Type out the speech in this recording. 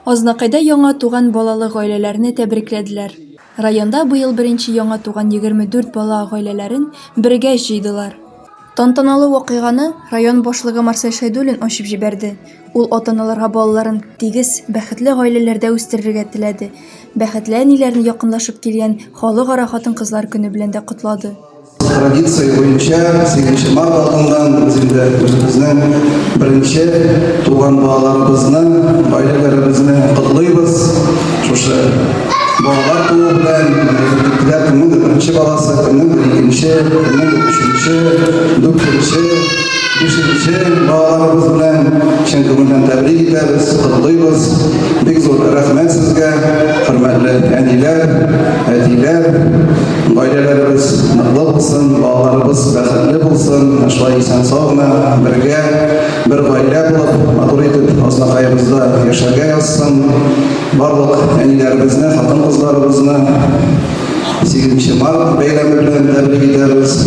Азнакайда яңа туган балалы гаиләләрне тәбрикләделәр. Районда быел беренче яңа туган 24 бала гаиләләрен бергә җыйдылар. Тантаналы вакыйганы район башлыгы Марсель Шәйдуллин ачып җибәрде. Ул ата-аналарга балаларын тигез, бәхетле гаиләләрдә үстерергә теләде. Бәхетле әниләрне якынлашып килгән Халыкара хатын-кызлар көне белән дә котлады. Традиция буенча 8 март алдыннан без инде үзебезнең беренче туган балаларыбызны, гаиләләребезне котлыйбыз. Шушы балалар туу белән киттеләр, кемнеңдер беренче баласы, кемнеңдер икенче, кемнеңдер өченче, дүртенче, бишенче балаларыбыз белән чын күңелдән тәбрик итәбез, котлыйбыз. Бик зур рәхмәт сезгә, хөрмәтле әниләр, әтиләр. Гаиләләребез ныклы булсын, балаларыбыз бәхетле булсын, шулай исән-сау гына бергә, бер гаилә булып, матур итеп Азнакаебызда яшәргә язсын. Барлык әниләребезне, хатын-кызларыбызны 8 март бәйрәме белән тәбрик итәбез.